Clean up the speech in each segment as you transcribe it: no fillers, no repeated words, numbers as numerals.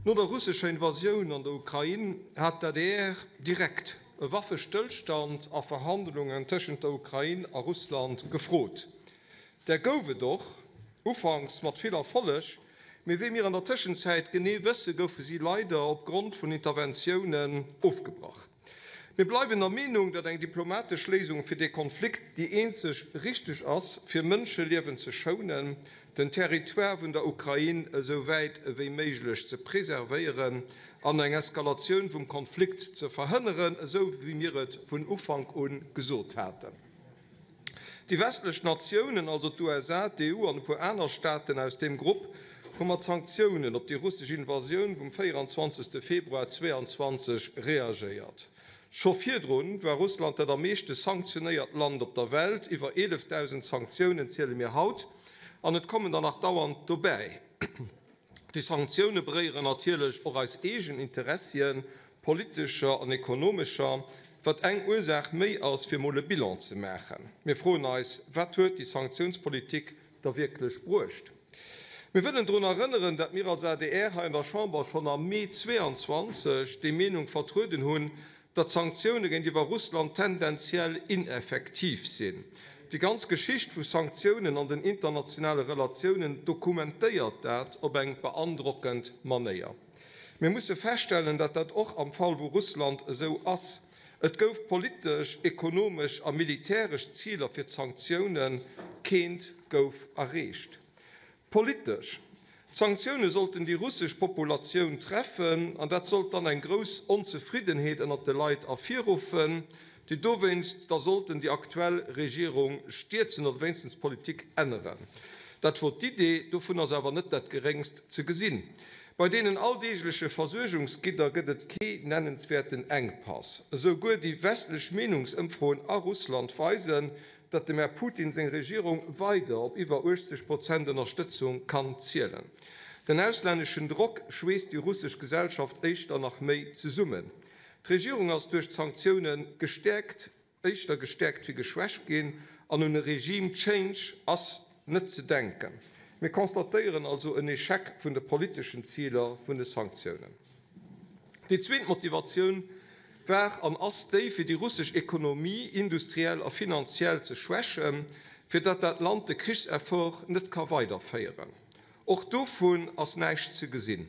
No der russescher Invasioun an der Ukrain hat d'ADR direkt e Waffestëllstand a Verhandlungen tëschent der Ukrain a Russland gefrot. Där gouf et och, ufanks mat vill Erfolleg, mee wéi mir an der Tëschenzäit genee wësse goufe si leider opgrond vun Interventiounen ofgebrach. Mir bleiwen der Meenung, datt eng diplomatesch Léisung fir dee Konflikt déi eenzeg richteg ass, fir Mënscheliewen ze schounen, den Territoire vun der Ukrain esou wäit ewéi méiglech ze preservéieren an eng Eskalatioun vum Konflikt ze verhënneren, esou wéi mir et vun Ufank u gesot haten. Déi westlech Natiounen, also d'USA, d'EU an e puer aner Staaten aus deem Grupp, hu mat Sanktiounen op déi russesch Invasioun vum 24. Februar 22 reagéiert. Scho virdru war Russland dat am meeschte sanktionéiert Land op der Welt, iwwer 11.000 Sanktiounen ziele mir haut, an et kommen der nach dauernd dobäi. Déi Sanktioune beréieren natierlech och eis eegen Interessien, politescher an ekonomescher, wat eng Ursaach méi ass, fir mol e Bilan ze maachen. Mir froen eis, Wat huet déi Sanktiounspolitik da wierklech bruecht? Mir wëllen drun erënneren, dat mir als adr hei an der Chamber schonn am Mee 22 déi Meenung vertrueden hunn, datt Sanktioune géintiwwer Russland tendenziell ineffektiv sinn. Déi ganz Geschicht vu Sanktiounen an den internationale Relatiounen dokumentéiert dat op eng beandrockend Manéier. Mir musse feststellen, datt dat och am Fall vu Russland esou ass. Et gouf politesch, ekonomesch a militäresch Ziler fir d'Sanktiounen, keent gouf erreecht. Politesch, D'Sanktioune sollten déi russesch Populatioun treffen an dat sollt dann eng grouss Onzefriddenheet ënnert de Leit ervirruffen, déi dowéinst da sollten déi aktuell Regierung stierzen oder wéinstens d'Politik änneren. Dat wor d'Idee, dovun ass awer net dat Geréngst ze gesinn. Bei deenen alldeegleche Versuergungsgidder gëtt et kee nennenswäerten Enkpass. Esou guer déi westlech Meenungsëmfroen a Russland weisen, datt dem Här Putin seng Regierung weider op iwwer 80 Prozent Ënnerstëtzung kann zielen. Den auslänneschen Drock schweesst déi russesch Gesellschaft éischter nach méi zesummen. D'Regierung ass duerch d'Sanktioune gestäerkt, éischter gestäerkt wéi geschwächt ginn an un e Regime change ass net ze denken. Mir constatéieren also en Echec vun de politeschen Ziler vun de Sanktiounen. Déi zweet Motivatioun war an ass déi, fir déi russesch Ekonomie industriell a finanziell ze schwächen, fir datt dat Land de Krichseffort net ka weiderféieren. Och dovun ass näischt ze gesinn.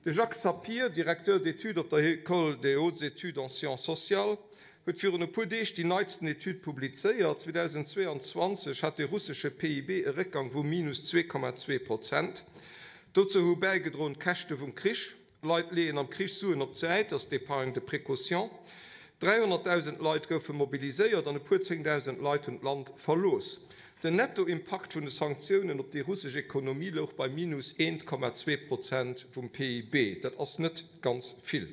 De Jacques Sapir, Directeur d'études op der École des hautes études en sciences sociales, huet virun e puer Deeg déi neitsten Etüd publizéiert. 2022 hat de russesche PIB e Réckgang vu minus 2,2 Prozent. Dozou hu bäigedroen d'Käschte vum Krich. Leit leeën am Krich Suen op d'Säit, ass d'Épargne de précaution. 300.000 Leit goufe mobiliséiert an e puer 10.000 Leit hunn d'Land verlooss. Den Nettoimpakt vun de Sanktiounen op déi russesch Ekonomie louch bei minus 1,2 Prozent vum PIB. Dat ass net ganz vill.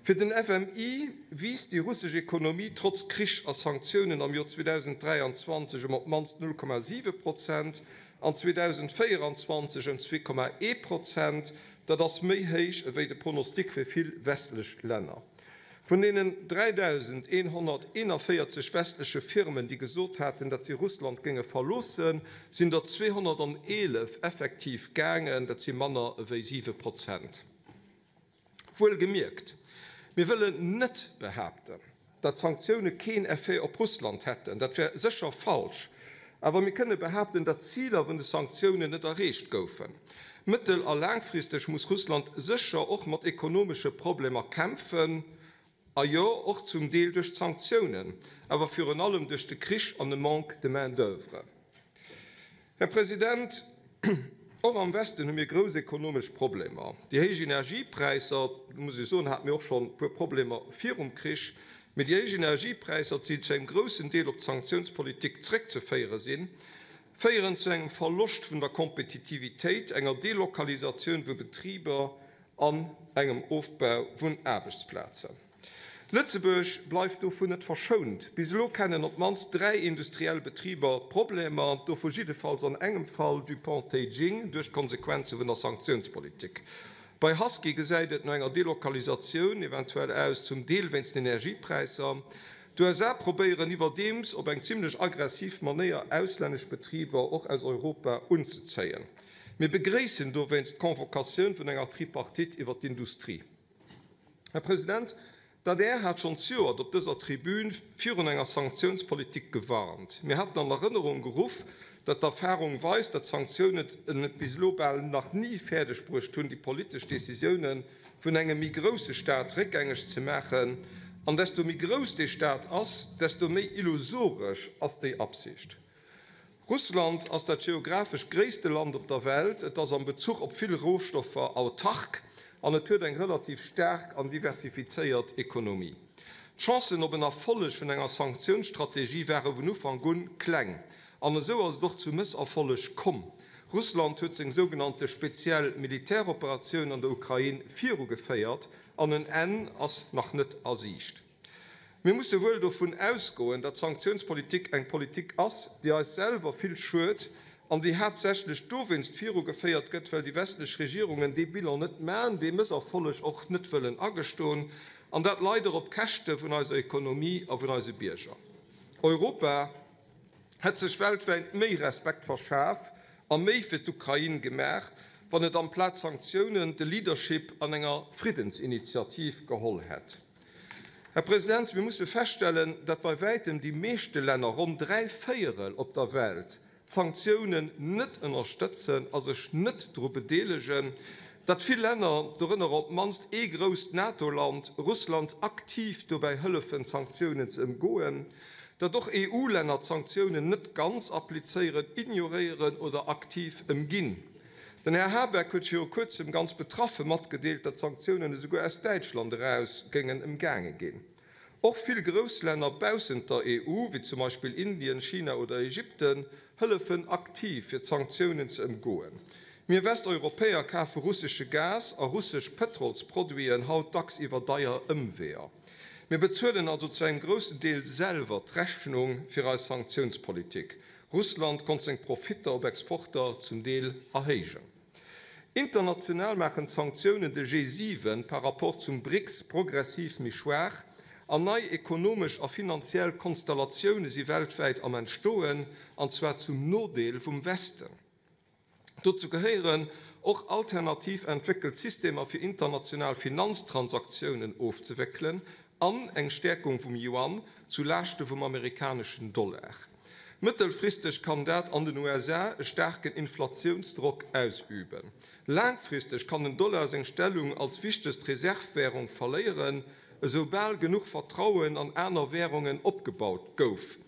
Fir den FMI wiisst déi russesch Ekonomie trotz Krich a Sanktiounen am Joer 2023 ëm op d'mannst 0,7 Prozent an 2024 ëm 2,1 Prozent. Dat ass méi héich ewéi de Pronostic fir vill westlech Länner. Vun deenen 3.141 westleche Firmen, déi gesot haten, datt si Russland géinge verloossen, sinn der 211 effektiv gaangen, dat si manner ewéi 7 Prozent. Wuelgemierkt, mir wëllen net behaapten, datt Sanktioune keen Effet op Russland hätten, dat wär sécher falsch, awer mir kënne behaapten, datt d'Ziler vun de Sanktiounen net erreecht goufen. Mëttel a laangfristeg muss Russland sécher och mat ekonomesche Problemer kämpfen, a jo, och zum Deel duerch d'Sanktiounen, awer virun allem duerch de Krich an e Manque de main d'oeuvre. Här President, och am Westen hu mir grouss ekonomesch Problemer. Déi héich Energiepräisser, do muss ech soen, hate mir och schonn e puer Problemer virum Krich, mee déi héich Energiepräisser, déi zu engem groussen Deel op d'Sanktiounspolitik zréckzeféiere sinn, féieren zu engem Verloscht vun der Kompetitivitéit, enger Delokalisatioun vu Betriber an engem Ofbau vun Aarbechtsplazen. Lëtzebuerg bleift dovun net verschount. Bis elo kennen op d'mannst 3 industriell Betriber Problemer, dovu jiddefalls an engem Fall, Dupont Teijing, duerch d'Konsequenze vun der Sanktiounspolitik. Bei Husky gesäit et no enger Delokalisatioun eventuell aus, zum Deel wéinst den Energiepräisser. D'USA probéieren iwwerdeems op eng zimmlech aggressiv Manéier auslännesch Betriber och aus Europa unzezéien. Mir begréissen dowéinst d'Convocatioun vun enger Tripartite iwwert d'Industrie. Här President, d'ADR hat schonn zejoert op dëser Tribün virun enger Sanktiounspolitik gewarnt. Mir haten an Erënnerung geruff, datt d'Erfarung weist, datt Sanktiounen et bis elo bal nach ni fäerdegbruecht hunn, déi politesch Decisiounen vun engem méi grousse Staat réckgängeg ze maachen. An desto méi grouss dee Staat ass, desto méi illusoresch ass déi Absicht. Russland ass dat geographesch gréisste Land op der Welt, et ass am Bezuch op vill Rohstoffer autark an et huet eng relativ staark an diversifizéiert Ekonomie. D'Chancen op en Erfolleg vun enger Sanktiounsstrategie ware vun Ufank un kleng an esou ass et och zu Mësserfolleg komm. Russland huet seng sougenannte speziell Militäroperatioun an der Ukrain virugeféiert an en Enn ass nach net a Siicht. Mir musse wuel dovun ausgoen, datt Sanktiounspolitik eng Politik ass, déi eis selwer vill schued an déi haaptsächlech dowéinst virugeféiert gëtt, well déi westlech Regierungen dee Bilan net man, dee Mësserfolleg och net wëllen agestoen, an dat leider op Käschte vun eiser Ekonomie a vun eise Bierger. Europa hätt sech weltwäit méi Respekt verschaf a méi fir d'Ukrain gemaach, wann et amplaz Sanktiounen de Leadership an enger Friddensinitiativ geholl hätt. Här President, mir musse feststellen, datt bei wäitem déi meeschte Länner, ronn dräivéierel op der Welt, d'Sanktiounen net ënnerstëtzen a sech net dru bedeelegen, datt vill Länner, dorënner op d'mannst ee grousst NATO-Land, Russland aktiv dobäi hëllefen, d'Sanktiounen ze ëmgoen, datt och EU-Länner d'Sanktiounen net ganz applizéieren, ignoréieren oder aktiv ëmginn. Den Här Habeck huet viru Kuerzem ganz betraffe matgedeelt, datt d'Sanktiounen esouguer aus Däitschland eraus géingen ëmgaange ginn. Och vill grouss Länner baussent der EU, wéi zum Beispill Indien, China oder Ägypten, hëllefen aktiv, fir d'Sanktiounen ze ëmgoen. Mir Westeuropäer kafe russesche Gas a russesch Pëtrolsproduiten haut dacks iwwer deier Ëmweeër. Mir bezuelen also zu engem groussen Deel selwer d'Rechnung fir eis Sanktiounspolitik. Russland konnt seng Profitter op Exporter zum Deel erhéijen. International maachen d'Sanktiounen de G7 par rapport zum BRICS progressiv méi schwaach an nei ekonomesch a finanziell Konstellatioune si weltwäit am Entstoen, an zwar zum Nodeel vum Westen. Dozou gehéieren och alternativ entwéckelt Systemer fir international Finanztransaktiounen ofzewéckelen an eng Stäerkung vum Yuan zu Laaschte vum amerikaneschen Dollar. Mëttelfristeg kann dat an den USA e staarken Inflatiounsdrock ausüben. Laangfristeg kann den Dollar seng Stellung als wichtegst Reservwärung verléieren, esou bal genuch Vertrauen an aner Wärungen opgebaut gouf.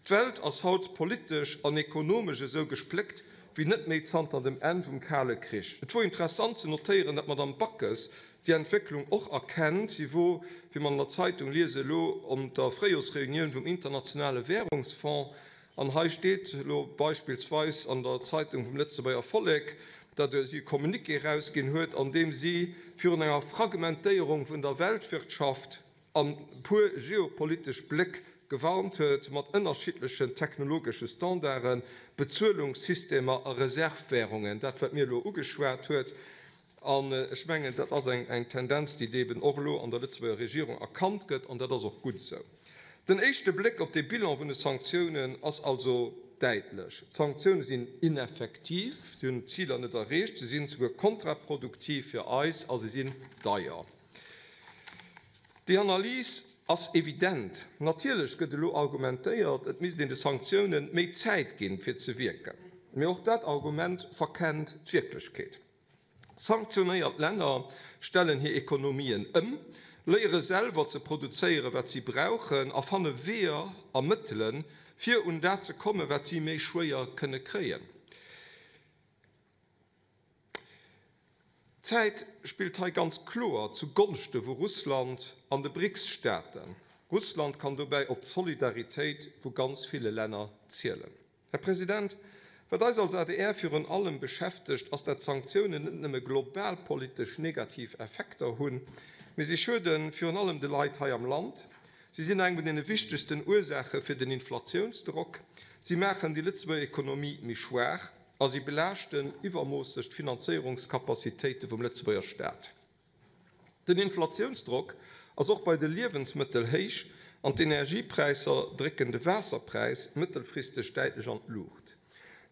D'Welt ass haut politesch an ekonomesch esou gespléckt wéi net méi zanter dem Enn vum Kale Krich. Et wor interessant ze notéieren, datt d'Madame Backes déi Entwécklung och erkennt. Si wor, wéi mer an der Zeitung liese elo, op der Fréijorsreunioun vum Internationale Währungsfonds. An hei steet elo beispillsweis an der Zeitung vum Lëtzebuerger Vollek, datt si e Communiqué erausginn huet, an deem si virun enger Fragmentéierung vun der Weltwirtschaft an puer geopolitesch Bléck gewarnt huet, mat ënnerschiddlechen technologesche Standarden, Bezuelungssystemer a Reservwährungen, dat wat mir elo ugeschwat huet. An ech mengen, dat ass eng Tendenz, déi eeben och elo an der Lëtzebuerger Regierung erkannt gëtt, an dat ass och gutt esou. Den éischte Bléck op dee Bilan vun de Sanktiounen ass also däitlech, D'Sanktioune sinn ineffektiv, si hunn d'Ziler net erreecht, se sinn souguer kontraproduktiv fir eis a se sinn deier. Déi Analys ass evident. Natierlech gëtt elo argumentéiert, et misst een de Sanktiounen méi Zäit ginn, fir ze wierken. Mee och dat Argument verkennt d'Wierklechkeet. Sanktionéiert Länner stellen hir Ekonomien ëm, léiere selwer ze produzéieren, wat si brauchen, a fanne Weeër a Mëttelen, fir un dat ze kommen, wat si méi schwéier kënne kréien. D'Zäit spillt hei ganz kloer zu Gonschte vu Russland an de BRICS-Staaten. Russland kann dobäi op d'Solidaritéit vu ganz ville Länner zielen. Här President, wat eis als adr virun allem beschäftegt, ass, dat Sanktiounen net nëmme globalpolitesch negativ Effekter hunn, mee si schuede virun allem de Leit hei am Land. Si sinn eng vun deene wichtegsten Ursaache fir den Inflatiounsdrock, si maachen déi Lëtzebuerger Ekonomie méi schwaach a si belaaschten iwwermoosseg d'Finanzéierungscapacitéite vum Lëtzebuerger Staat. Den Inflatiounsdrock ass och bei de Liewensmëttel héich an d'Energiepräisser drécken de Waasserpräis mëttelfristeg däitlech an d'Luucht.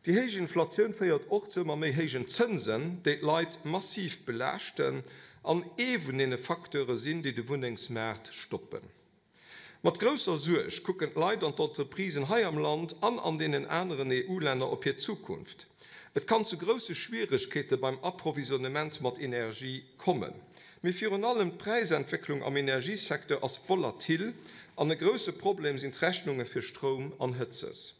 Déi héich Inflatioun féiert och zu ëmmer méi héijen Zënsen, déi d'Leit massiv belaaschten an ee vun deene Facteure sinn, déi de Wunnengsmaart stoppen. Mat grousser Suerg kucken d'Leit an d'Entreprisen hei am Land an an deenen aneren EU-Länner op hir Zukunft. Et kann zu grousse Schwieregkeete beim Approvisionnement mat Energie kommen. Mee virun allem d'Präisentwécklung am Energiesecteur ass volatil an e grousse Problem sinn d'Rechnunge fir Stroum an Hëtzes.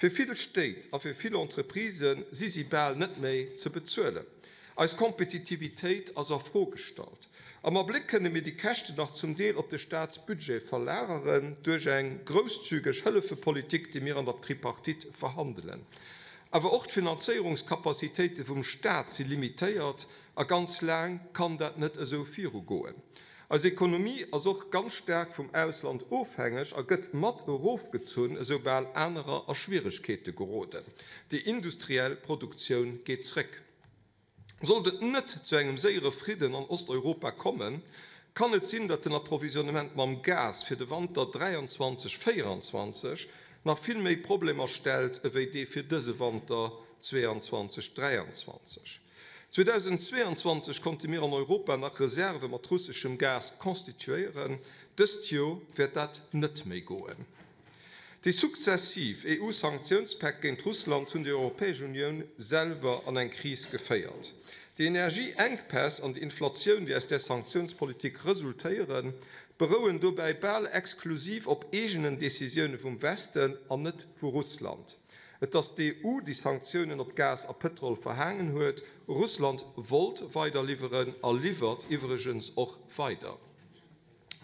Fir vill Stéit a fir vill Entreprisë si si bal net méi ze bezuelen. Eis Kompetitivitéit ass a Fro gestallt. Am Abléck kënne mir déi Käschten nach zum Deel op de Staatsbudget verlageren, duerch eng grousszügeg Hëllefepolitik, déi mir an der Tripartite verhandelen. Awer och d'Finanzéierungscapacitéite vum Staat si limitéiert a ganz laang kann dat net esou virugoen. Eis Ekonomie ass och ganz staark vum Ausland ofhängeg a gëtt mat erofgezunn, esoubal anerer a Schwieregkeete geroden. Déi industriell Produktioun geet zréck. Sollt et net zu engem séiere Fridden an Osteuropa kommen, kann et sinn, datt den Approvisionnement mam Gas fir de Wanter 23, 24 nach vill méi Problemer stellt ewéi dee fir dëse Wanter 22, 23. 2022 konnte mir an Europa nach Reserve mat russeschem Gas constituéieren, dëst Joer wäert dat net méi goen. Déi sukzessiv EU-Sanktiounspäck géint Russland hunn déi Europäesch Unioun selwer an eng Kris geféiert. Déi Energieenkpäss an déi Inflatioun, déi aus där Sanktiounspolitik resultéieren, berouen dobäi bal exklusiv op eegenen Decisioune vum Westen an net vu Russland. Et ass d'EU, déi Sanktiounen op Gas a Pëtrol verhaangen huet. Russland wollt weider liwweren a liwwert iwwregens och weider.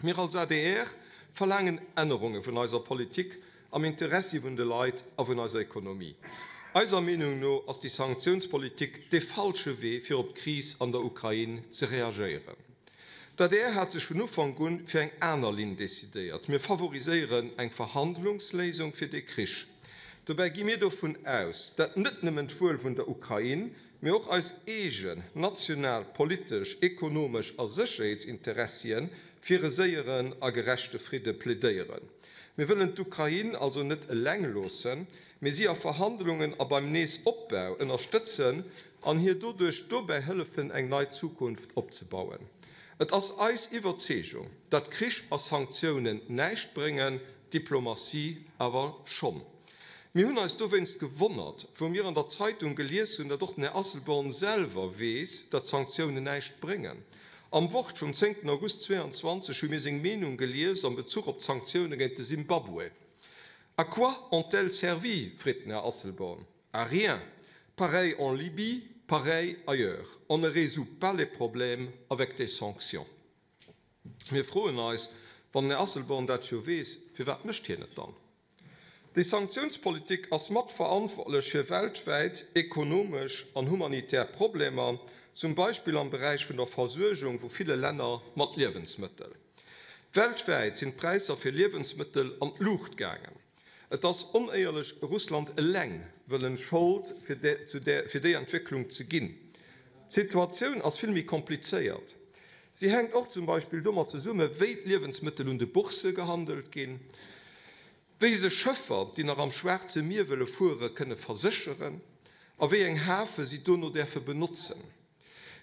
Mir als adr verlaangen Ännerunge vun eiser Politik am Interessi vun de Leit a vun eiser Ekonomie. Eiser Meenung no ass déi Sanktiounspolitik dee falsche Wee, fir op d'Kris an der Ukrain ze reagéieren. D'adr hat sech vun Ufank un fir eng aner Linn decidéiert. Mir favoriséieren eng Verhandlungsléisung fir dee Krich. Dobäi gi mir dovun aus, dat net nëmmen d'Wuel vun der Ukrain, mee och eis eegen national, politesch, ekonomesch a Sécherheetsinteressie fir e séieren a gerechte Fridde plädéieren. Mir wëllen d'Ukrain also net eleng loossen, mee si a Verhandlungen a beim Neesopbau ënnerstëtzen an hir doduerch dobäi hëllefen, eng nei Zukunft opzebauen. Et ass eis Iwwerzeegung, datt Krich a Sanktiounen näischt bréngen, Diplomatie awer schonn. Mir hunn eis dowéinst gewonnert, wou mir an der Zeitung gelies hunn, datt och den Här Asselborn selwer weess, datt Sanktiounen näischt bréngen. Am Wort vum 10 August 22 hu mir seng Meenung gelies am Bezuch op d'Sanktioune géint de Simbabwe. À quoi ont-elles servi? freet den Här Asselborn. À rien. Pareil en Libye, pareil ailleurs. On ne résout pas les problèmes avec des sanctions. Mir froen eis, wann den Här Asselborn dat jo weess, firwat mécht hien et dann? Déi Sanktiounspolitik ass mat verantwortlech fir weltwäit ekonomesch an humanitär Problemer, zum Beispill am Beräich vun der Versuergung vu ville Länner mat Liewensmëttel. Weltwäit sinn d'Präisser fir Liewensmëttel an d'Luucht gaangen. Et ass onéierlech, Russland eleng wëllen d'Schold fir déi Entwécklung ze ginn. D'Situatioun ass vill méi komplizéiert. Si hänkt och zum Beispill domat zesumme wéi d'Liewensmëttel un de Boursse gehandelt ginn, wéi sech Schëffer, déi nach am Schwaarze Mier wëlle fuere, kënne versécheren a wéi eng Hafe si dono däerfe benotzen.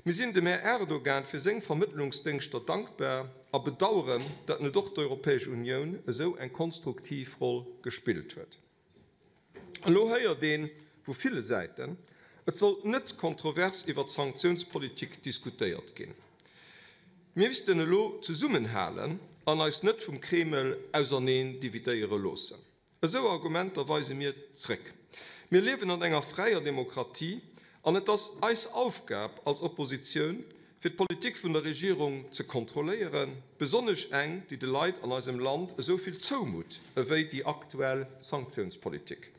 Mir sinn dem Här Erdogan fir seng Vermëttlungsdéngschter dankbar a bedauern, datt net och d'Europäesch Unioun esou eng konstruktiv Roll gespillt huet. Elo héiert ee vu ville Säiten, et sollt net kontrovers iwwer d'Sanktiounspolitik diskutéiert ginn. Mir missten elo zesummenhalen an eis net vum Kreml auserneen dividéiere loossen. Esou Argumenter weise mir zréck. Mir liewen an enger fräier Demokratie an et ass eis Aufgab als Oppositioun, fir d'Politik vun der Regierung ze kontrolléieren, besonnesch eng, déi de Leit an eisem Land esou vill zoumutt ewéi déi aktuell Sanktiounspolitik.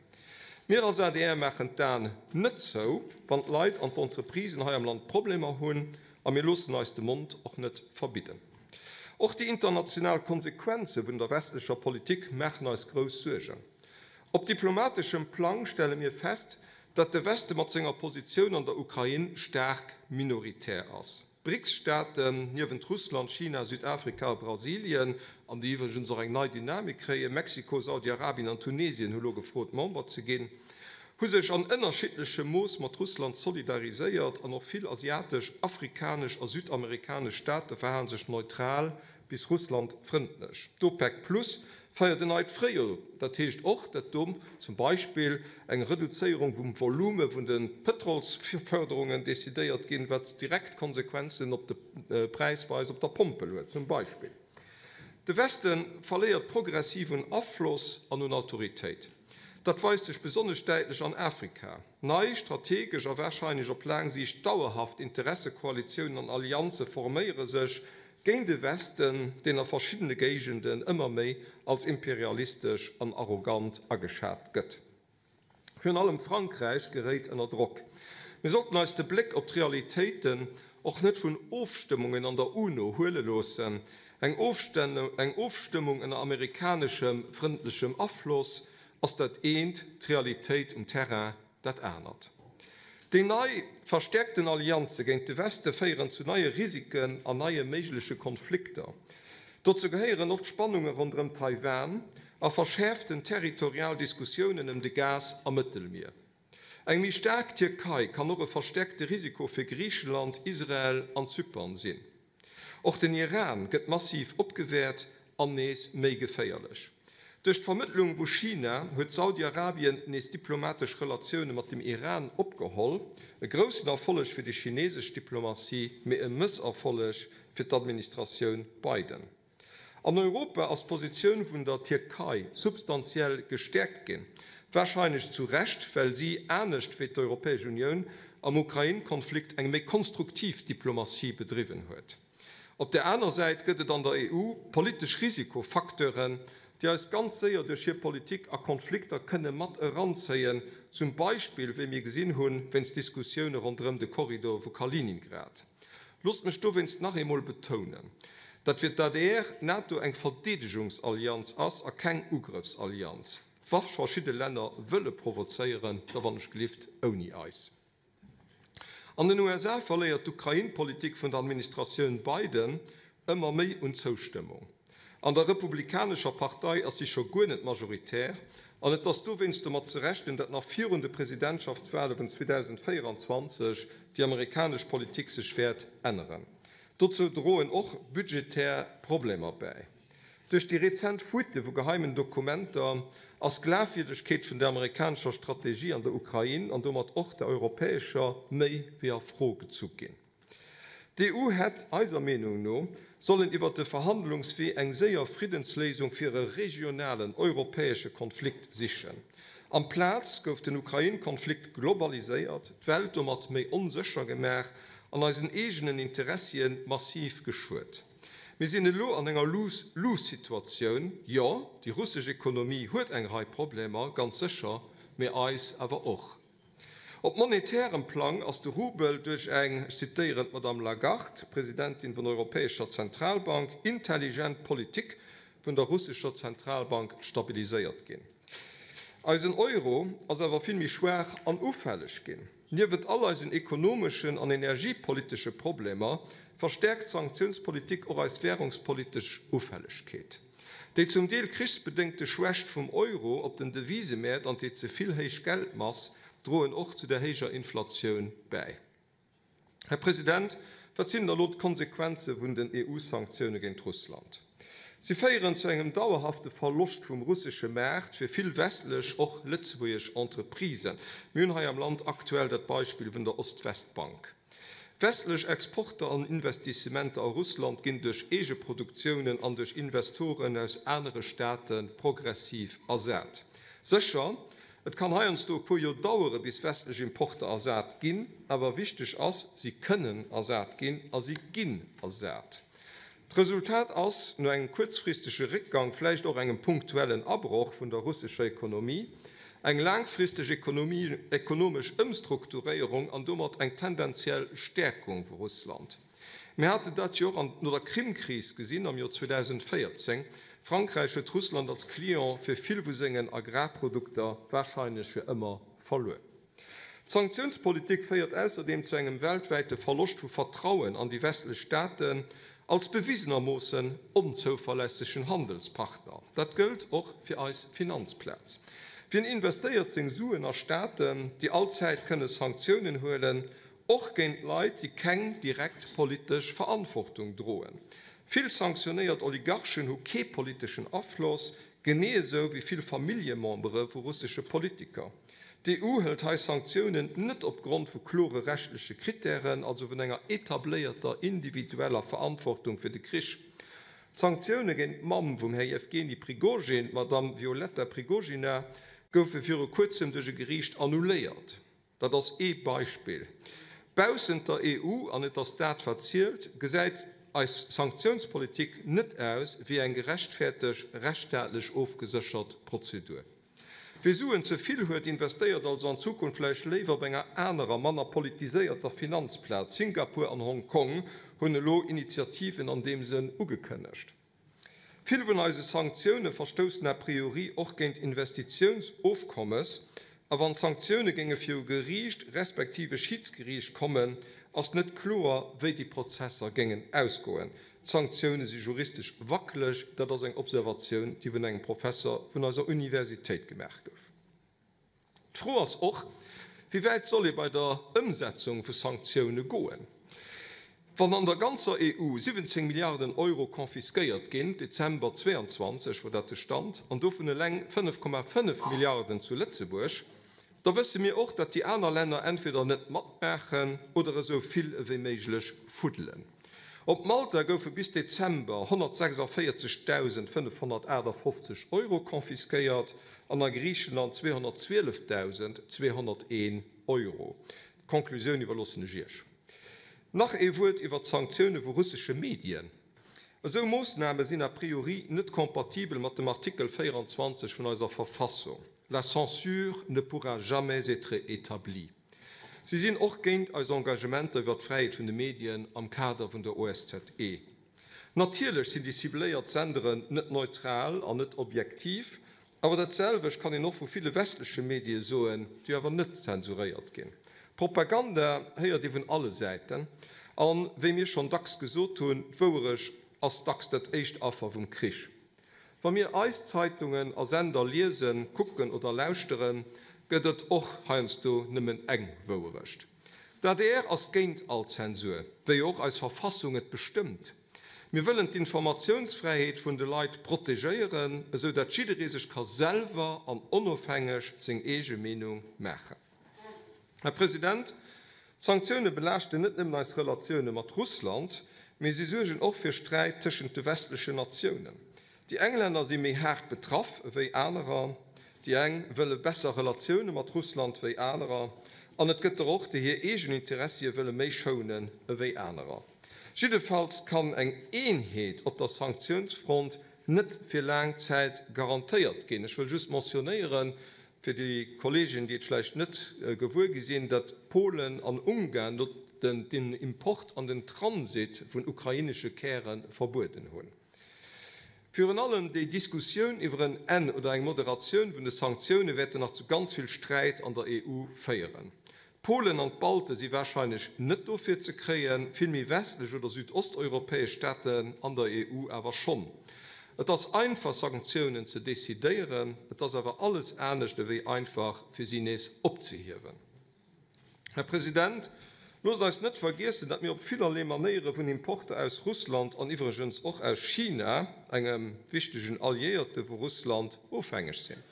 Mir als adr maachen d'Aen net zou, wann d'Leit an d'Entreprisen hei am Land Problemer hunn a mir loossen eis de Mond och net verbidden. Och déi international Konsequenze vun der westlecher Politik maachen eis grouss Suergen. Op diplomateschem Plang stelle mir fest, datt de Weste mat senger Positioun an der Ukrain staark minoritär ass. D'BRICS-Staaten, niewent Russland, China, Südafrika a Brasilien, an déi iwwregens och eng nei Dynamik kréien, Mexiko, Saudi-Arabien an Tunesien hu lo gefrot, Member ze ginn. hu sech an ënnerschiddlechem Mooss mat Russland solidariséiert an och vill asiatesch, afrikanesch a südamerikanesch Staate verhale sech neutral bis russlandfrëndlech. D'OPEC Plus feiert en neit Fréijoer. Dat heescht och, datt do zum Beispill eng Reduzéierung vum Volume vun de Pëtrolsfërderungen decidéiert ginn, wat direkt Konsequenzen op de Präis bei eis op der Pompel huet, zum Beispill. De Weste verléiert progressiv un Afloss an un Autoritéit. Dat weist sech besonnesch däitlech an Afrika. Nei strategesch a warscheinlech op laang Siicht dauerhaft Interessekoalitiounen an Allianze forméiere sech géint e Westen, deen a verschiddene Géigenden ëmmer méi als imperialistesch an arrogant ageschat gëtt. Virun allem Frankräich geréit ënner Drock. Mir sollten eis de Bléck op d'Realitéiten och net vun Ofstëmmungen an der UNO huele loossen. Eng Ofstëmmung ënner amerikaneschem frëndlechem Afloss ass dat eent, d'Realitéit um Terrain dat anert. Déi nei, verstäerkten Allianze géint de Weste féieren zu neie Risiken an neie méigleche Konflikter. Dozou gehéieren och d'Spannunge ronderëm Taiwan a verschäerften territorial Diskussiounen ëm de Gas am Mëttelmier. Eng méi staark Tierkei kann och e verstäerkte Risiko fir Griicheland, Israel an Zypern sinn. Och den Iran gëtt massiv opgewäert an nees méi geféierlech. Duerch d'Vermëttlung vu China huet Saudi-Arabien nees diplomatesch Relatioune mat dem Iran opgeholl. E groussen Erfolleg fir déi chinesesch Diplomatie, mee e Mësserfolleg fir d'Administratioun Biden. An Europa ass d'Positioun vun der Tierkei substantiell gestäerkt ginn, warscheinlech zu Recht, well si, anescht wéi d'Europäesch Unioun, am Ukrain-Konflikt eng méi konstruktiv Diplomatie bedriwwen huet. Op där aner Säit gëtt et an der EU politesch Risikofacteuren, déi eis ganz séier duerch hir Politik a Konflikter kënne mat eranzéien, zum Beispill, wéi mir gesinn hunn, wéinst Diskussioune ronderëm de Korridor vu Kaliningrad. Loosst mech dowéinst nach eemol betounen, datt fir d'ADR d'NATO eng Verdeedegungsallianz ass a keng Ugrëffsallianz. Wa verschidde Länner wëlle provozéieren, da wann ech gelift ouni eis. An den USA verléiert d'Ukrain-Politik vun der Administratioun Biden ëmmer méi un Zoustëmmung. An der republikanescher Partei ass si scho guer net majoritär an et ass dowéinst domat ze rechnen, datt nach virun de Presidentschaftswale vun 2024 déi amerikanesch Politik sech wäert änneren. Dozou droen och budgetär Problemer bäi. Duerch déi rezent Fuite vu geheimen Dokumenter ass d'Glafwierdegkeet vun der amerikanescher Strategie an der Ukrain an domat och der europäescher méi wéi a Fro gezu ginn. D'EU hätt, eiser Meenung no, sollen iwwer de Verhandlungswee eng séier Friddensléisung fir e regionalen europäesche Konflikt sichen. Amplaz gouf den Ukrain-Konflikt globaliséiert, d'Welt domat méi onsécher gemaach an eisen eegenen Interessie massiv geschuet. Mir sinn elo an enger Lose-lose-Situatioun. Jo, déi russesch Ekonomie huet eng Rei Problemer, ganz sécher, mee eis awer och. Op monetärem Plang ass de Rubel duerch eng, ech zitéieren d'Madame Lagarde, Presidentin vun der Europäescher Zentralbank, intelligent Politik vun der russescher Zentralbank stabiliséiert ginn. Eisen Euro ass awer vill méi schwaach an ufälleg ginn. Niewent all eisen ekonomeschen an energiepolitesche Problemer verstäerkt d'Sanktiounspolitik och eis währungspolitesch Ufällegkeet. Déi zum Deel krichsbedéngte Schwächt vum Euro op den Devisemäert an déi ze vill héich Geldmass droen och zu der héijer Inflatioun bäi. Här President, wat sinn da lo d'Konsequenze vun den EU-Sanktioune géint Russland? Si féieren zu engem dauerhafte Verloscht vum russesche Maart fir vill westlech, och lëtzebuergesch Entreprisen. Mir hunn hei am Land aktuell dat Beispill vun der Ost-West-Bank. Westlech Exporter an Investissementer a Russland ginn duerch Eegeproduktiounen an duerch Investoren aus anere Staate progressiv ersat. Sécher, et kann heiansdo e puer Joer dauere bis westlech Importer ersat ginn, awer wichteg ass, si kënnen ersat ginn a si ginn ersat. D'Resultat ass, no engem kuerzfristege Réckgang, vläicht och engem punktuellen Abroch vun der russescher Ekonomie, eng laangfristeg ekonomesch Ëmstrukturéierung an domat eng tendenziell Stäerkung vu Russland. Mir haten dat jo och no der Krim-Kris gesinn am Joer 2014. Frankräich huet Russland als Client fir vill vu sengen Agrarprodukter warscheinlech fir ëmmer verluer. D'Sanktiounspolitik féiert ausserdeem zu engem weltwäite Verloscht vu Vertrauen an déi westlech Staaten als bewisenermoossen onzouverlässegen Handelspartner. Dat gëllt och fir eis Finanzplaz. Wien investéiert seng Suen a Staaten, déi allzäit kënne Sanktiounen huelen, och géint Leit, déi keng direkt politesch Verantwortung droen? Vill sanktionéiert Oligarchen hu kee politeschen Afloss, genee esou wéi vill Familljemembere vu russesche Politiker. D'EU hëlt hei Sanktiounen net opgrond vu klore rechtleche Krittären, also vun enger etabléierter individueller Verantwortung fir de Krich. D'Sanktioune géint d'Mamm vum Här Jewgeni Prigozhin, d'Madamm Violetta Prigozhina, goufe viru kuerzem duerch e Geriicht annuléiert. Dat ass ee Beispill. Baussent der EU, an et ass dat, wat zielt, gesäit eis Sanktiounspolitik net aus wéi eng gerechtfäerteg, rechtsstaatlech ofgeséchert Prozedur. Wie Suen ze vill huet, investéiert also an Zukunft vläicht léiwer op enger anerer, manner politiséierter Finanzplaz. Singapur an Hong Kong hunn elo Initiativen an deem Sënn ugekënnegt. Vill vun eise Sanktioune verstoussen a priori och géint Investitiounsofkommes. A wann d'Sanktioune géinge viru Geriicht respektiv e Schidsgeriicht kommen, ass net kloer, wéi déi Prozesser géingen ausgoen. D'Sanktioune si juristesch wackeleg, dat ass eng Observatioun, déi vun engem Professer vun eiser Universitéit gemaach gouf. D'Fro ass och, Wéi wäit soll ee bei der Ëmsetzung vu Sanktioune goen? Wann an der ganzer EU 17 Milliarden Euro confisquéiert ginn, Dezember 22 wor dat de Stand, an dovun eleng 5,5 Milliarden zu Lëtzebuerg, Da wësse mir och, datt déi aner Länner entweder net matmaachen oder esou vill ewéi méiglech fuddelen. Op Malta goufe bis Dezember 146.558 Euro confisquéiert an a Griichenland 212.201 Euro. D'Conclusioun iwwerloossen ech Iech. Nach ee Wuert iwwer d'Sanktioune vu russesche Medien. Esou Moossname sinn a priori net compatibel mat dem Artikel 24 vun eiser Verfassung, La censure ne pourra jamais être établie. Si sinn och géint eis Engagementer iwwer d'Fräiheet vun de Medien am Kader vun der OSZE. Natierlech sinn déi cibléiert Senderen net neutral an net objektiv, Awer dat selwecht kann een och vu ville westleche Medie soen, déi awer net zensuréiert ginn. Propaganda héiert ee vun alle Säiten an, wéi mir schonn dacks gesot hunn, d'Wouerecht ass dacks dat éischt Affer vum Krich. Wa mir eis Zeitungen a Sender liesen, kucken oder lauschteren, gëtt et och heiansdo nëmmen eng Wouerecht. D'adr ass géint all Zensur, wéi och eis Verfassung et bestëmmt. Mir wëllen d'Informatiounsfräiheet vun de Leit protegéieren, esou dat jidderee sech ka selwer an onofhängeg seng eege Meenung maachen. Här President, d'Sanktioune belaaschten net nëmmen eis Relatioune mat Russland, mee si suergen och fir Sträit tëschent de westlechen Natiounen. Déi eng Länner si méi haart betraff ewéi anerer, déi eng wëlle besser Relatioune mat Russland wéi anerer, an et gëtt der och, déi hir eegen Interessie wëlle méi schounen ewéi anerer. Jiddefalls kann eng Eenheet op der Sanktiounsfront net fir laang Zäit garantéiert ginn. Ech wëll just mentionnéieren, fir déi Kolleegen, déi et vläicht net gewuer gi sinn, datt Polen an Ungarn den Import an den Transit vun ukrainesche Käre verbueden hunn. Virun allem déi Diskussioun iwwer en Enn oder eng Moderatioun vun de Sanktioune wäerten nach zu ganz vill Sträit an der EU féieren. D'Polen an d'Balte si warscheinlech net dofir ze kréien, vill méi westlech oder südosteuropäesch Staaten an der EU awer schonn. Et ass einfach Sanktiounen ze decidéieren, et ass awer alles anescht ewéi einfach fir si nees opzehiewen. Här President, loosst eis net vergiessen, datt mir op villerlee Manéiere vun Importer aus Russland an iwwregens och aus China, engem wichtegen Alliéierte vu Russland, ofhängeg sinn.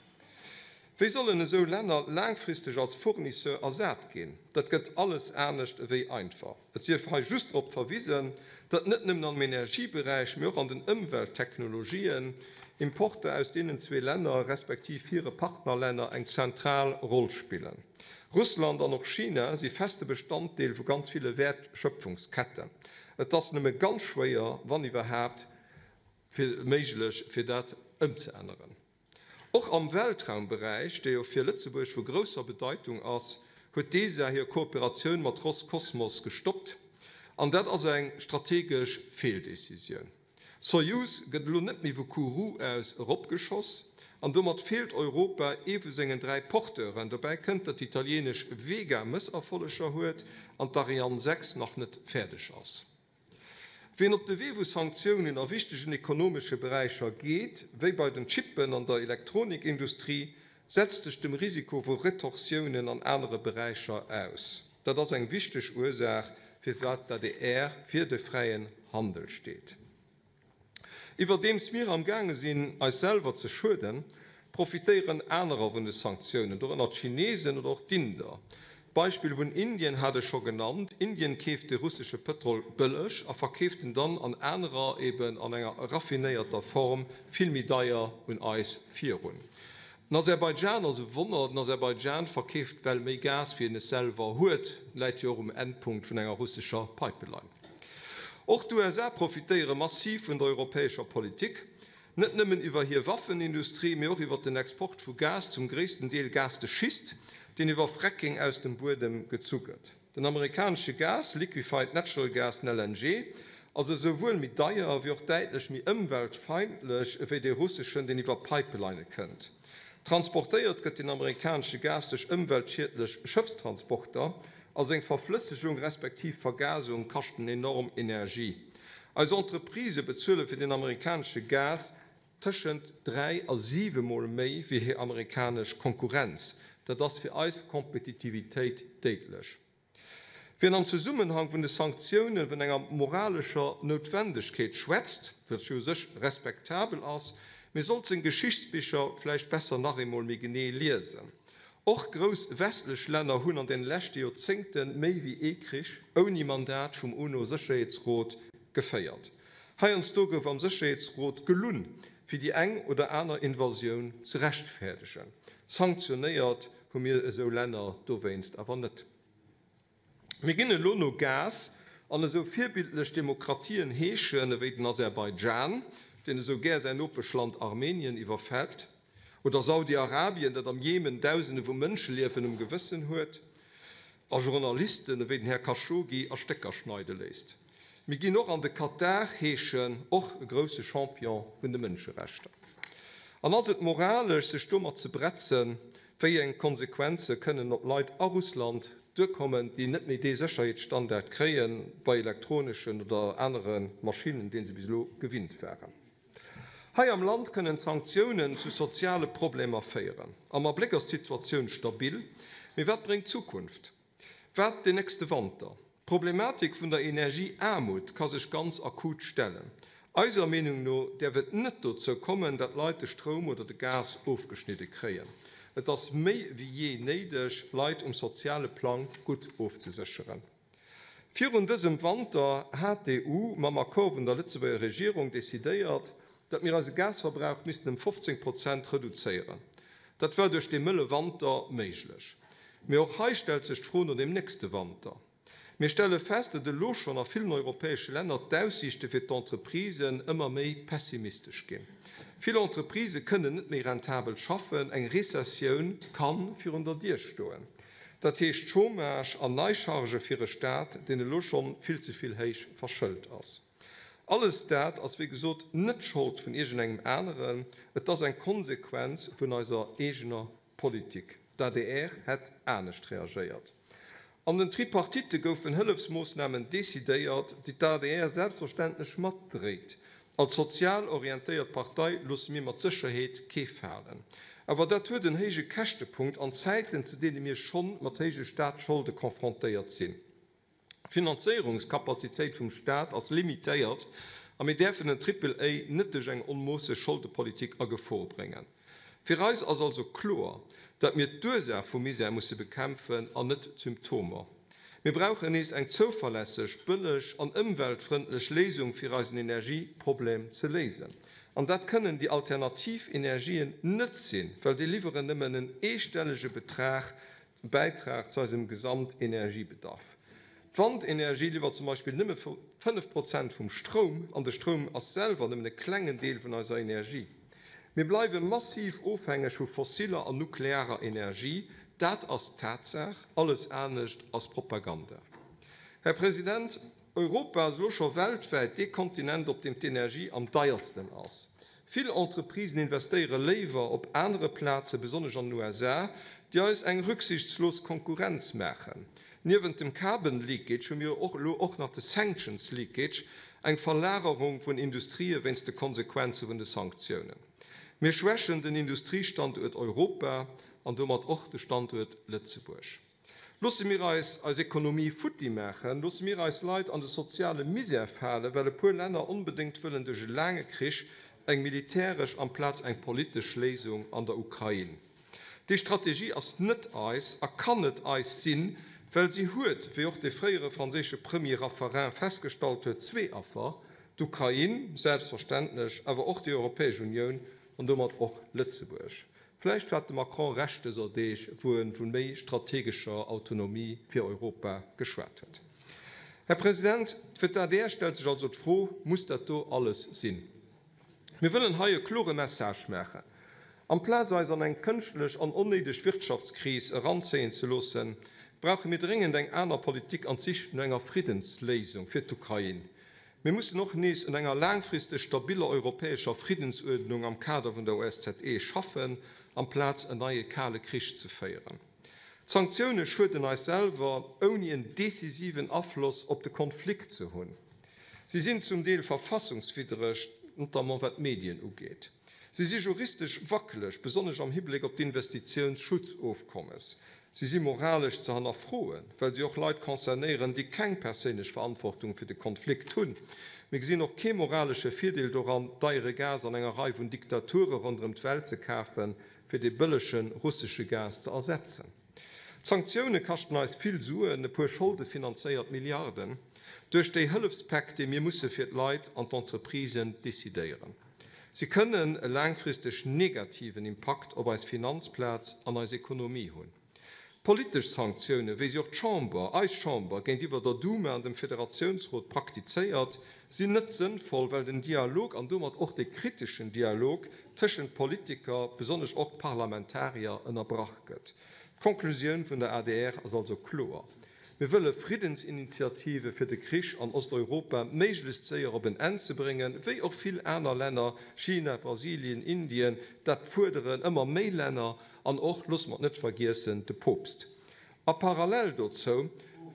Wéi sollen esou Länner laangfristeg als Fournisseur ersat ginn? Dat gëtt alles anescht ewéi einfach. Et sief hei just drop verwisen, datt net nëmmen am Energieberäich, mee och an den Ëmwelttechnologien Importer aus deenen zwee Länner respektiv hire Partnerlänner eng zentral Roll spillen. Russland an och China si feste Bestanddeel vu ganz ville Wäertschöpfungsketten. Et ass nëmme ganz schwéier, wann iwwerhaapt, méiglech, fir dat ëmzeänneren. Och am Weltraumberäich, dee jo fir Lëtzebuerg vu grousser Bedeitung ass, huet d'ESA hir Kooperatioun mat Roskosmos gestoppt. An dat ass eng strategesch Feeldecisioun. Soyuz gëtt elo net méi vu Kourou aus eropgeschoss an domat feelt Europa ee vu sengen 3 Porteuren. Dobäi kënnt, datt déi italieenesch Vega Mësserfolleger huet an d'Ariane 6 nach net fäerdeg ass. Wien op de Wee vu Sanktiounen a wichtegen ekonomesche Beräicher geet, wéi bei den Chippen an der Elektronikindustrie, setzt sech dem Risiko vu Retorsiounen an anere Beräicher aus. Dat ass eng wichteg Ursaach, firwat d'ADR fir de fräien Handel steet. Iwwerdeems mir am gaange sinn, eis selwer ze schueden, profitéieren anerer vun de Sanktiounen, dorënner d'Chinesen oder och d'Inder. D'Beispill vun Indien hat ech scho genannt. Indien keeft de russesche Pëtrol bëlleg a verkeeft en dann an anerer, eben an enger raffinéierter Form, vill méi deier un eis virun. Den Aserbaidschan ass e Wonner. Den Aserbaidschan verkeeft well méi Gas, wéi en es selwer huet. Läit jo och um Endpunkt vun enger russescher Pipeline. Och d'USA profitéiere massiv vun der europäescher Politik. Net nëmmen iwwer hir Waffenindustrie, mee och iwwer den Export vu Gas, zum gréissten Deel Gas de schiste, deen iwwer Fracking aus dem Buedem gezu gëtt. Den amerikanesche Gas, Liquefied Natural Gas, den LNG, ass esouwuel méi deier wéi och däitlech méi ëmweltfeindlech ewéi dee russeschen, deen iwwer Pipelinë kënnt. Transportéiert gëtt den amerikanesche Gas duerch ëmweltschiedlech Schëffstransporter a seng Verflëssegung respektiv Vergasung kaschten enorm Energie. Eis Entreprisë bezuele fir den amerikanesche Gas tëschent 3 a 7 Mol méi wéi hir amerikanesch Konkurrenz. Dat ass fir eis Kompetitivitéit déidlech. Wien am Zesummenhang vun de Sanktioune vun enger moralescher Noutwendegkeet schwätzt, wat jo u sech respektabel ass, mee sollt seng Geschichtsbicher vläicht besser nach eemol méi genee liesen. Och grouss westlech Länner hunn an den leschte Joerzéngte méi wéi ee Krich ouni Mandat vum UNO-Sécherheetsrot geféiert. Heiansdo gouf am Sécherheetsrot gelunn, fir déi eng oder aner Invasioun ze rechtfäerdegen. Sanktionéiert hu mir esou Länner dowéinst awer net. Mir ginn elo no Gas an esou virbildlech Demokratien heeschen ewéi den Aserbaidschan, deen esou gär säin Nopeschland Armenien iwwerfält, oder Saudi-Arabien, dat am Jemen Dausende vu Mënscheliewen um Gewëssen huet a Journalisten ewéi den Här Khashoggi a Stécker schneide léisst. Mir ginn och an de Katar heeschen, och e grousse Champion vun de Mënscherechter. An ass et moralesch, sech domat ze bretzen, Wéi eng Konsequenze kënnen op Leit a Russland duerkommen, déi net méi dee Sécherheetsstandard kréie bei elektroneschen oder anere Maschinnen, dee se bis elo gewinnt waren? Hei am Land kënnen d'Sanktiounen zu soziale Problemer féieren. Am Abléck ass d'Situatioun stabil. Mee wat bréngt d'Zukunft? Wat den nächste Wanter? D'Problematik vun der Energieaarmut ka sech ganz akut stellen. Eiser Meenung no däerf et net dozou kommen, dat Leit de Stroum oder de Gas ofgeschnidde kréien. Et ass méi wéi jee néideg, Leit um soziale Plang gutt ofzesécheren. Virun dësem Wanter hat d'EU mam Accord vun der Lëtzebuerger Regierung decidéiert, datt mir eise Gasverbrauch missten ëm 15 Prozent reduzéieren. Dat war duerch dee mëlle Wanter méiglech. Mee och hei stellt sech d'Fro no dem nächste Wanter. Mir stelle fest, datt elo schonn a villen europäesche Länner d'Aussiichte fir d'Entreprisen ëmmer méi pessimistesch ginn. Vill Entreprisë kënnen net méi rentabel schaffen, eng Rezessioun ka virun der Dier stoen. Dat heescht Chômage an nei Chargë fir e Staat, deen elo schonn vill ze vill héich verschëlt ass. Alles dat ass wéi gesot net d'Schold vun iergendengem aneren, et ass eng Konsequenz vun eiser eegener Politik. D'adr hätt anescht reagéiert. An den Tripartitte goufen Hëllefsmoossnamen decidéiert, déi d'ADR selbstverständlech matdréit. Als sozial orientéiert Partei loosse mir mat Sécherheet kee falen. Awer dat huet en héije Käschtepunkt an Zäiten, zu deene mir schonn mat héije Staatsscholde confrontéiert sinn. D'Finanzéierungscapacitéit vum Staat ass limitéiert a mir däerfen den Triple A net duerch eng onmoosseg Scholdepolitik a Gefor bréngen. Fir eis ass also kloer, datt mir d'Ursaach vum Misär musse bekämpfen an net d'Symptomer. Mir brauchen nees eng zouverlässeg, bëlleg an ëmweltfrëndlech Léisung fir eisen Energieproblem ze léisen. An dat kënnen déi alternativ Energien net sinn, well déi liwweren nëmmen en eestellege Betrag Bäitrag zu eisem Gesamtenergiebedarf. D'Wandenergie liwwert zum Beispill nëmme 5 Prozent vum Stroum, an de Stroum ass selwer nëmmen e klengen Deel vun eiser Energie. Mir bleiwe massiv ofhängeg vu fossiller an nuklearer Energie. Dat ass d'Tatsaach, alles anescht ass Propaganda. Här President, Europa ass elo scho weltwäit dee Kontinent, op deem d'Energie am deiersten ass. Vill Entreprisen investéiere léiwer op anere Plazen, besonnesch an den USA, déi eis eng rücksichtslos Konkurrenz maachen. Niewent dem Carbon Leakage hu mir och elo och nach de Sanctions Leakage, eng Verlagerung vun Industrië wéinst de Konsequenze vun de Sanktiounen. Mir schwächen den Industriestanduert Europa an domat och de Standuert Lëtzebuerg. Loosse mir eis eis Ekonomie futti maachen? Loosse mir eis Leit an de soziale Misär falen, well e puer Länner onbedéngt wëllen duerch e laange Krich eng militäresch amplaz eng politesch Léisung an der Ukrain? Déi Strategie ass net eis a kann net eis sinn, well si huet, wéi och de fréiere franséische Premier Raffarin festgestallt huet, zwee Affer, d'Ukrain selbstverständlech, awer och déi Europäesch Unioun an domat och Lëtzebuerg. Vläicht hat de Macron Recht dëser Deeg, wou e vu méi strategescher Autonomie fir Europa geschwat huet. Här President, fir d'ADR stellt sech also d'Fro, Muss dat do alles sinn? Mir wëllen hei e klore Message maachen. Amplaz eis an eng kënschtlech an onnéideg Wirtschaftskris eranzéien ze loossen, brauche mir dréngend eng aner Politik an d'Sich no enger Friddensléisung fir d'Ukrain. Mir mussen och nees un enger laangfristeg stabiller europäescher Friddensuerdnung am Kader vun der OSZE schaffen, amplaz en neie Kale Krich ze féieren. D'Sanktioune schueden eis selwer, ouni en decisiven Afloss op de Konflikt ze hunn. Si sinn zum Deel verfassungswiddreg, notamment wat d'Medien ugeet. Si si juristesch wackeleg, besonnesch am Hibléck op d'Investitiounsschutzofkommes. Si si moralesch ze hannerfroen, well si och Leit concernéieren, déi keng perséinlech Verantwortung fir de Konflikt hunn. Mir gesinn och kee moralesche Virdeel doran, deiere Gas an enger Rei vun Diktature ronderëm d'Welt ze kafen, fir dee bëllege russesche Gas ze ersetzen. D'Sanktioune kaschten eis vill Suen, e puer scholdefinanzéiert Milliarden, duerch déi Hëllefspäck, déi mir musse fir d'Leit an d'Entreprisen decidéieren. Si kënnen e laangfristeg negativen Impakt op eis Finanzplaz an eis Ekonomie hunn. Politesch Sanktioune, wéi si och d'Chamber, eis Chamber, géintiwwer der Duma an dem Federatiounsrot praktizéiert, sinn net sënnvoll, well den Dialog an domat och de kriteschen Dialog tëschent Politiker, besonnesch och Parlamentarier, ënnerbrach gëtt. D'Konklusioun vun der adr ass also kloer, Mir wëlle Friddensinitiative fir de Krich an Osteuropa méiglechst séier op en Enn ze bréngen, wéi och vill aner Länner, China, Brasilien, Indien, dat fuerderen ëmmer méi Länner an och, loosse mer et net vergiessen, de Poopst. A parallel dozou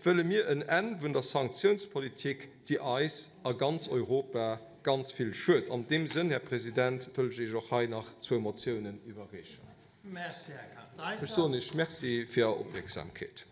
wëlle mir en Enn vun der Sanktiounspolitik, déi eis a ganz Europa ganz vill schued. An deem Sënn, Här President, wëll ech Iech och hei nach zwou Motiounen iwwerreechen. Merci, Här Kartheiser. Ech soen Iech Merci fir Är Opmierksamkeet.